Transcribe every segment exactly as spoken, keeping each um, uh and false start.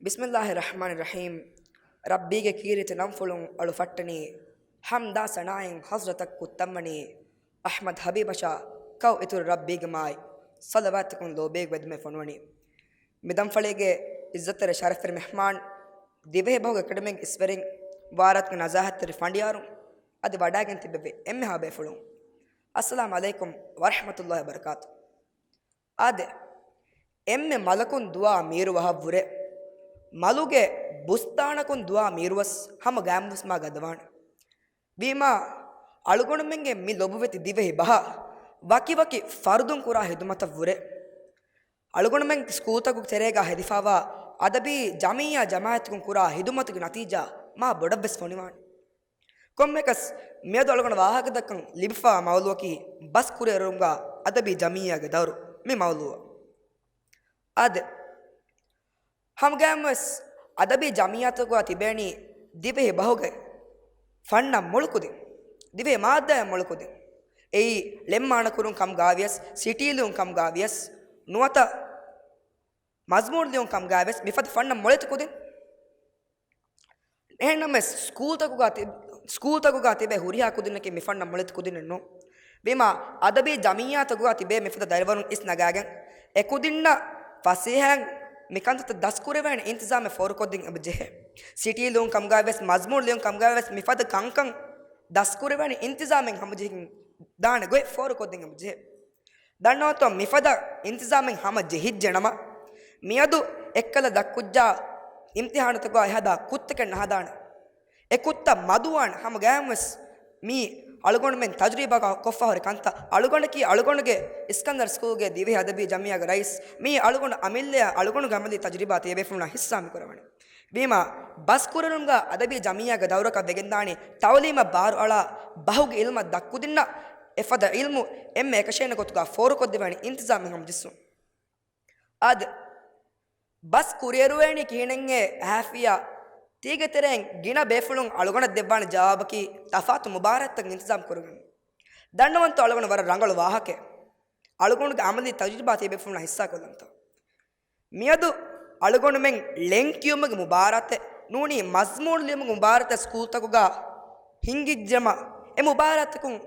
ބިސްމިއްލާހި ރަޙްމާނި ރަޙީމް. ރައްބީގެ ކީރިތި ނަންފުޅުން އަޅު ފައްޓަނީ، ޙަމްދާ ސަނާއިން ޙަޟްރަތަށް ކުއްތަންވަނީ އަޙްމަދު ޙަބީބަށާ، ކައު އިތުރު ރައްބީގެ މާތް ޞަލަވާތަކުން ލޯބީގެ ވެދުމެއް ފޮނުވަނީ. މި ދަންފަޅީގެ އިއްޒަތްތެރި ޝަރަފްތެރި މެހްމާން، ދިވެހި ބަހުގެ އެކަޑަމިކް އިސްވެރިން، ވާރާތުގެ ނަޒާހަތްތެރި ފަނޑިޔާރުން، އަދި ވަޑައިގެން ތިއްބެވި އެންމެހާ ބޭފުޅުން، އައްސަލާމު ޢަލައިކުމް ވަރަޙްމަތުﷲި ވަބަރަކާތު. އާދެ، އެންމެ މަލަކުން ދުޢާ މީރު ވަހަށްވުރެ، މަލުގެ ބުސްތާނަކުން ދުޢާ މީރުވެސް ހަމަ ގައިމުވެސް މާ ގަދަވާނެ. ވީމާ، އަޅުގަނޑުމެންގެ މި ލޮބުވެތި ދިވެހި ބަހަށް ވަކިވަކި ފަރުދުން ކުރާ ހިދުމަތަށްވުރެ، އަޅުގަނޑުމެން ސްކޫލްތަކުގެ ތެރޭގަ ހެދިފާވާ އަދަބީ ޖަމިއްޔާ ޖަމާއަތްތަކުން ކުރާ ހިދުމަތުގެ ނަތީޖާ މާ ބޮޑަށްވެސް ފޮނިވާނެ. ކޮންމެއަކަސް، މިއަދު އަޅުގަނޑަށް ވާހަކަދައްކަން ލިބިފާ މައުޟޫޢަކީ ބަސް ކުރިއެރުމުގަ އަދަބީ ޖަމިއްޔާގެ ދައުރު މި މައުޟޫޢަށް. އާދެ، ހަމަގައިމުވެސް އަދަބީ ޖަމިއްޔާތަކުގަ ތިބޭނީ ދިވެހި ބަހުގެ ފަންނަށް މޮޅުކުދިން، ދިވެހި މާއްދާއަށް މޮޅުކުދިން. އެއީ ޅެން މާނަކުރުން ކަމުގައިވިޔަސް، ސިޓީ ލިޔުން ކަމުގައިވިޔަސް، ނުވަތަ މަޒްމޫނު ލިޔުން ކަމުގައިވިޔަސް، މިފަދަ ފަންނަށް މޮޅެތި ކުދިން. އެހެންނަމަވެސް، ސްކޫލްތަކުގަ ތި-، ސްކޫލްތަކުގަ ތިބޭ ހުރިހާ ކުދިންނަކީ މި ފަންނަށް މޮޅެތި ކުދިންނެއް ނޫން. ވީމާ، އަދަބީ ޖަމިއްޔާތަކުގަ ތިބޭ މިފަދަ ދަރިވަރުން އިސްނަގާގެން، އެ ކުދިންނަށް ފަސޭހައިން މި ކަންތައްތައް ދަސްކުރެވޭނެ އިންތިޒާމެއް ފޯރުކޮށްދިން އެބަޖެހޭ. ސިޓީ ލިޔުން ކަމުގައިވިޔަސް، މަޒްމޫނު ލިޔުން ކަމުގައިވިޔަސް، މިފަދަ ކަންކަން ދަސްކުރެވޭނެ އިންތިޒާމެއް ހަމަޖެހިގެން ދާނެ ގޮތް ފޯރުކޮށްދިން އެބަޖެހޭ. ދަންނަވަންތޯ، މިފަދަ އިންތިޒާމެއް ހަމަ ޖެހިއްޖެނަމަ، މިއަދު އެއްކަލަ ދަށްކުއްޖާ އިމްތިޙާނުތަކުގަ އެހަދާ ކުށްތަކެއް ނަހަދާނެ. އެ ކުށްތައް މަދުވާނެ. ހަމަގައިމުވެސް މީ އަޅުގަނޑުމެން ތަޖުރިބާ ކޮށްފަ ހުރި ކަންތައް. އަޅުގަނޑަކީ އަޅުގަނޑުގެ އިސްކަންދަރު ސްކޫލްގެ ދިވެހި އަދަބީ ޖަމިއްޔާގެ ރައީސް. މީ އަޅުގަނޑު އަމިއްލަޔާ އަޅުގަނޑުގެ އަމަލީ ތަޖުރިބާ ތިޔަބޭފުޅުންނާ ހިއްސާ މިކުރަވަނީ. ވީމާ، ބަސްކުރެރުންގަ އަދަބީ ޖަމިއްޔާގެ ދައުރަކަށް ވެގެންދާނީ، ތައުލީމަށް ބާރުއަޅާ ބަހުގެ އިލްމަށް ދަށްކުދިންނަށް އެފަދަ އިލްމު އެންމެ އެކަށޭނެ ގޮތުގަ ފޯރުކޮށްދެވޭނެ އިންތިޒާމެއް ހަމަޖެއްސުން. އާދެ، ބަސް ކުރިއެރުވޭނީ ކިހިނެއްހޭ؟ އެހާފިޔާ ތީގެ ތެރެއިން ގިނަ ބޭފުޅުން އަޅުގަނޑަށް ދެއްވާނެ ޖަވާބަކީ ތަފާތު މުބާރާތްތައް އިންތިޒާމް ކުރުމެއް. ދަންނަވަންތޯ، އަޅުގަނޑު ވަރަށް ރަނގަޅު ވާހަކައެއް. އަޅުގަނޑުގެ އަމަލީ ތަޖުރިބާ ތިޔަބޭފުޅުންނާ ހިއްސާކޮށްލަންތޯ. މިއަދު އަޅުގަނޑުމެން ޅެން ކިޔުމުގެ މުބާރާތެއް ނޫނީ، މަޒްމޫނު ލިޔުމުގެ މުބާރާތެއް ސްކޫލްތަކުގަ ހިނގިއްޖެމަ، އެ މުބާރާތަކުން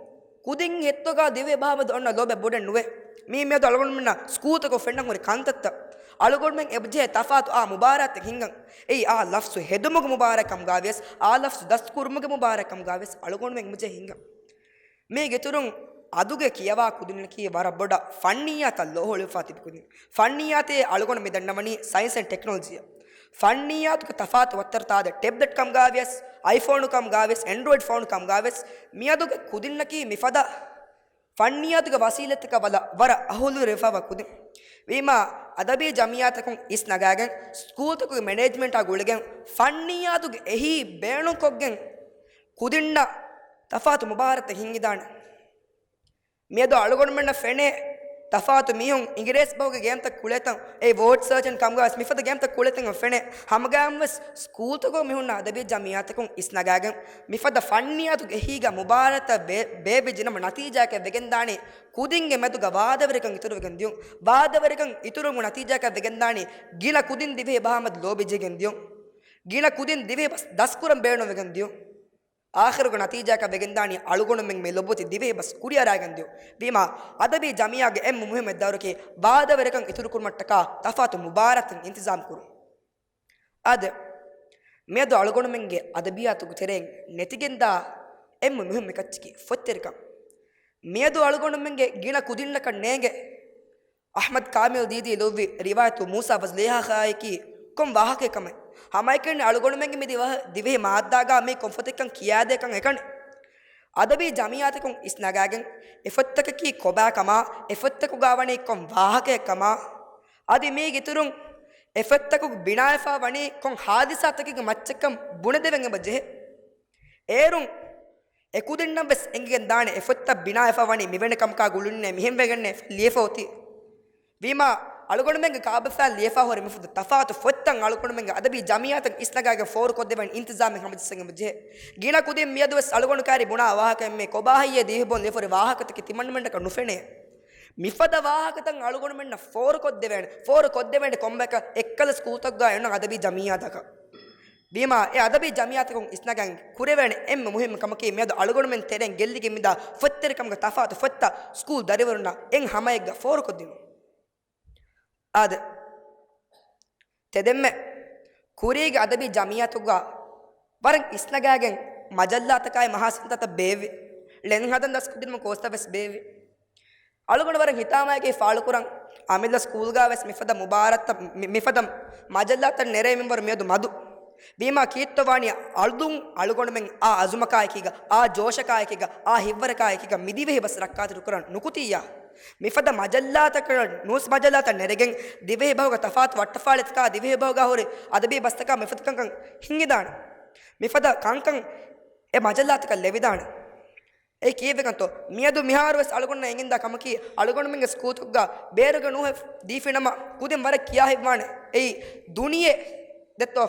ކުދިން ހެއްތޯގަ ދިވެހި ބަހާމަދު އޮންނަ ލޯބެއް ބޮޑެއް ނުވޭ. މީ މިއަދު އަޅުގަނޑުމެންނަށް ސްކޫލްތަކުން ފެންނަން ހުރި ކަންތައްތައް. އަޅުގަނޑުމެން އެބަޖެހޭ ތަފާތު އާ މުބާރާތެއް ހިންގަން. އެއީ އާ ލަފްޒު ހެދުމުގެ މުބާރާތް ކަމުގައިވިޔަސް، އާ ލަފްޒު ދަސްކުރުމުގެ މުބާރާތް ކަމުގައިވިޔަސް އަޅުގަނޑުމެން އެބަޖެހޭ ހިންގަން. މީގެ އިތުރުން އަދުގެ ކިޔަވާ ކުދިންނަކީ ވަރަށް ބޮޑަށް ފަންނިއްޔާތައް ލޯހުޅުވިފާ ތިބި ކުދިން. ފަންނިއްޔާތޭ އަޅުގަނޑު މި ދަންނަވަނީ ސައިންސް އެންޑް ޓެކްނޮލޮޖީއަށް. ފަންނިއްޔާތުގެ ތަފާތު ވައްތަރުތައް އާދެ، ޓެބްލެޓް ކަމުގައިވިޔަސް، އައިފޯނު ކަމުގައިވިޔަސް، އެންޑްރޮއިޑް ފޯނު ކަމުގައިވިޔަސް، މިއަދުގެ ކުދިންނަކީ މިފަދަ ފަންނިއްޔާތުގެ ވަސީލަތްތަކަށް ވަލަ-، ވަރަށް އަހުލުވެރިވެފައިވާ ކުދިން. ވީމާ، އަދަބީ ޖަމިއްޔާތަކުން އިސްނަގާގެން، ސްކޫލްތަކުގެ މެނޭޖްމަންޓާ ގުޅިގެން، ފަންނިއްޔާތުގެ އެހީ ބޭނުންކޮށްގެން، ކުދިންނަށް ތަފާތު މުބާރާތެއް ހިންގިދާނެ. މިއަދު އަޅުގަނޑުމެންނަށް ފެނޭ، ތަފާތު މީހުން އިނގިރޭސި ބަހުގެ ގޭމްތައް ކުޅޭތަން، އެ ވޯޑް ސާޗިން ކަމުގައިވެސް މިފަދަ ގޭމްތައް ކުޅޭތަން ފެނޭ. ހަމަގައިމުވެސް ސްކޫލްތަކުގަ މިހުންނަ އަދަބީ ޖަމިއްޔާތަކުން އިސްނަގާގެން، މިފަދަ ފަންނިއްޔާތުގެ އެހީގަ މުބާރާތަށް ބޭ-، ބޭއްވިއްޖެނަމަ ނަތީޖާއަކަށް ވެގެންދާނީ، ކުދިންގެ މެދުގަ ވާދަވެރިކަން އިތުރުވެގެން ދިޔުން. ވާދަވެރިކަން އިތުރުވުމުގެ ނަތީޖާއަކަށް ވެގެންދާނީ، ގިނަ ކުދިން ދިވެހި ބަހާމަދު ލޯބިއްޖެގެން ދިޔުން. ގިނަ ކުދިން ދިވެހި ބަސް ދަސްކުރަން ބޭނުންވެގެން ދިޔުން. އާޚިރުގެ ނަތީޖާއަކަށް ވެގެންދާނީ އަޅުގަނޑުމެން މި ލޮބުވެތި ދިވެހި ބަސް ކުރިއަރާގެން ދިޔުން. ވީމާ، އަދަބީ ޖަމިއްޔާގެ އެންމެ މުހިއްމު ދައުރަކީ ވާދަވެރިކަން އިތުރުކުރުމަށްޓަކާ ތަފާތު މުބާރާތެއް އިންތިޒާމް ކުރުން. އާދެ، މިއަދު އަޅުގަނޑުމެންގެ އަދަބިއްޔާތުގެ ތެރެއިން ނެތިގެންދާ އެންމެ މުހިއްމު އެކައްޗަކީ ފޮތްތެރިކަން. މިއަދު އަޅުގަނޑުމެންގެ ގިނަ ކުދިންނަކަށް ނޭނގެ، އަޙްމަދު ކާމިލް ދީދީ ލިޔުއްވި ރިވާޔަތު މޫސާ ވަޒުލޭހާއާއެކީ ކޮން ވާހަކައެއް ކަމެއް. ހަމައެކަނި އަޅުގަނޑުމެންގެ މި ދިވަހަ-، ދިވެހި މާއްދާގަ މީ ކޮން ފޮތެއްކަން ކިޔާދޭކަން އެކަނި. އަދަބީ ޖަމިއްޔާތަކުން އިސްނަގާގެން އެ ފޮތްތަކަކީ ކޮބާ ކަމާ، އެ ފޮތްތަކުގަ ވަނީ ކޮން ވާހަކައެއް ކަމާ، އަދި މީގެ އިތުރުން އެ ފޮތްތަކުގަ ބިނާވެފަ ވަނީ ކޮން ހާދިސާތަކެއްގެ މައްޗަށްކަން ބުނެދެވެން އެބަ ޖެހޭ. އޭރުން އެ ކުދިންނަށްވެސް އެނގިގެން ދާނެ އެ ފޮތްތައް ބިނާވެފަ ވަނީ މިވެނި ކަމަކާ ގުޅުންނޭ، މިހެން ވެގެންނޭ ލިޔެފަ އޮތީ. ވީމާ، އަޅުގަނޑުމެންގެ ކާބަފާ ލިޔެފަ ހުރި މިފަދަ ތަފާތު ފޮތްތައް އަޅުގަނޑުމެންގެ އަދަބީ ޖަމިއްޔާތަކުން އިސްނަގާގެން ފޯރުކޮށްދެވޭނެ އިންތިޒާމެއް ހަމަޖެއްސަން އެބަ ޖެހޭ. ގިނަ ކުދިން މިއަދުވެސް އަޅުގަނޑު ކައިރި ބުނާ ވާހަކައެއްމެ ކޮބާ ހެއްޔޭ ދިވެހި ބަހުން ލިޔެފަ ހުރި ވާހަކަތަކެއް ތިމަންނަމެންނަކަށް ނުފެނޭ. މިފަދަ ވާހަކަތައް އަޅުގަނޑުމެންނަށް ފޯރުކޮށްދެވޭނެ، ފޯރުކޮށްދެވޭނެ ކޮންމެއަކަށް އެއްކަލަ ސްކޫލްތަކުގަ އެންނަ އަދަބީ ޖަމިއްޔާތަކަށް. ވީމާ، އެ އަދަބީ ޖަމިއްޔާތަކުން އިސްނަގަން ކުރެވޭނެ އެންމެ މުހިއްމު ކަމަކީ، މިއަދު އަޅުގަނޑުމެން ތެރެއިން ގެއްލިގެން މިދާ ފޮތްތެރިކަމުގެ ތަފާތު ފޮތްތައް ސްކޫލް ދަރިވަރުންނަށް އެއް ހަމައެއްގަ ފޯރުކޮށްދިނުން. އާދެ، ތެދެންމެ ކުރީގެ އަދަބީ ޖަމިއްޔާތުގަ ވަރަށް އިސްނަގާގެން މަޖައްލާތަކާއި މަހާސިންތައްތައް ބޭއްވި. ޅެން ހަދަން ދަސްކޮށްދިނުމަށް ކޯސްތައް ވެސް ބޭއްވި. އަޅުގަނޑު ވަރަށް ހިތާމައިގެ ފާޅުކުރަން، އަމިއްލަ ސްކޫލްގަ ވެސް މިފަދަ މުބާރާތްތައް، މި-، މިފަދަ މަޖައްލާތައް ނެރޭ މިންވަރު މިއަދު މަދު. ވީމާ ކީއްތޯ ވާނީ އަޅުދުން އަޅުގަނޑުމެން އާ އަޒުމަކާއެކީގަ، އާ ޖޯޝަކާއެކީގަ، އާ ހިތްވަރަކާއެކީގަ މި ދިވެހި ބަސް ރައްކާތެރިކުރަން ނުކުތިއްޔާ. މިފަދަ މަޖައްލާތަކަށް، ނޫސް މަޖައްލާތައް ނެރެގެން ދިވެހި ބަހުގަ ތަފާތު ވައްޓަފާޅިތަކާ ދިވެހި ބަހުގަ ހުރި އަދަބީ ބަސްތަކާ މިފަދަ ކަންކަން ހިންގިދާނެ. މިފަދަ ކަންކަން އެ މަޖައްލާތަކަށް ލެވިދާނެ. އެ ކީއްވެގެންތޯ؟ މިއަދު މިހާރު ވެސް އަޅުގަނޑަށް އެނގިންދާ ކަމަކީ، އަޅުގަނޑުމެންގެ ސްކޫލްތަކުގަ ބޭރުގެ ނޫހެއް ދީފިނަމަ ކުދިން ވަރަށް ކިޔާ ހިތްވާނެ. އެއީ ދުނިޔެ ދެއްތޯ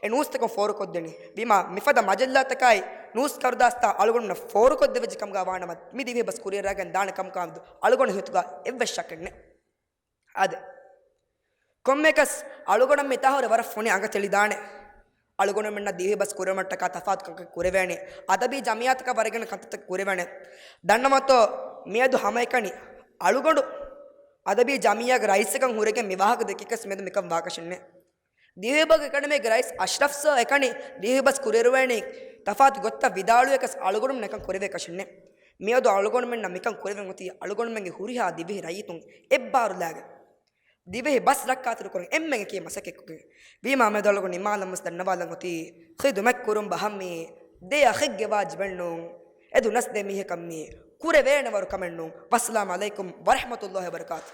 އެ ނޫސްތަކުން ފޯރުކޮށްދެނީ. ވީމާ މިފަދަ މަޖައްލާތަކާއި ނޫސް ކަރުދާސްތައް އަޅުގަނޑުމެންނަށް ފޯރުކޮށްދެވިއްޖެ ކަމުގަ ވާނަމަ، މި ދިވެހި ބަސް ކުރިއަރާގެން ދާނެ ކަމުގަ އަޅުގަނޑު ހިތުގަ އެއްވެސް ޝައްކެއް ނެތް. އާދެ، ކޮންމެއަކަސް އަޅުގަނޑު މިތާހުރެ ވަރަށް ފޮނި އަނގަ ތެޅިދާނެ. އަޅުގަނޑުމެންނަށް ދިވެހި ބަސް ކުރިއަރުވުމަށްޓަކާ ތަފާތު ކަންކަން ކުރެވޭނެ. އަދަބީ ޖަމިއްޔާތަކަށް ވަރަށް ގިނަ ކަންތައްތައް ކުރެވޭނެ. ދަންނަވަތޯ، މިއަދު ހަމައެކަނި އަޅުގަނޑު އަދަބީ ޖަމިއްޔާގެ ރައީސަކަށް ހުރެގެން މި ވާހަކަ ދެއްކިކަސް މިއަދު މިކަން ވާކަށެއް ނެތް. ދިވެހިބަހުގެ އެކަޑަމީގެ ރައީސް އަޝްރަފް ސާ އެކަނި ދިވެހިބަސް ކުރިއަރުވޭނީ ތަފާތު ގޮތްތައް ވިދާޅުވިޔަކަސް އަޅުގަނޑުމެން އެކަން ކުރެވޭކަށެއް ނެތް. މިއަދު އަޅުގަނޑުމެންނަށް މިކަން ކުރެވެން އޮތީ އަޅުގަނޑުމެންގެ ހުރިހާ ދިވެހި ރައްޔިތުން އެއްބާރުލާގެން ދިވެހި ބަސް ރައްކާތެރިކުރަން އެންމެން އެކީ މަސައްކަތްކޮށްގެން. ވީމާ މިއަދު އަޅުގަނޑު ނިމާލަން ވެސް ދަންނަވާލަން އޮތީ ޚިދުމަތް ކުރުން ބަހަށް މީ ދެ އަޚެއްގެ ވާޖިބެއް ނޫން. އެދުނަސް ދެ މީހަކަށް މީ ކުރެވޭނެ ވަރު ކަމެއް ނޫން. ވައްސަލާމް ޢަލައިކުމް ވަރަޙްމަތުﷲ ވަބަރަކާތުހު.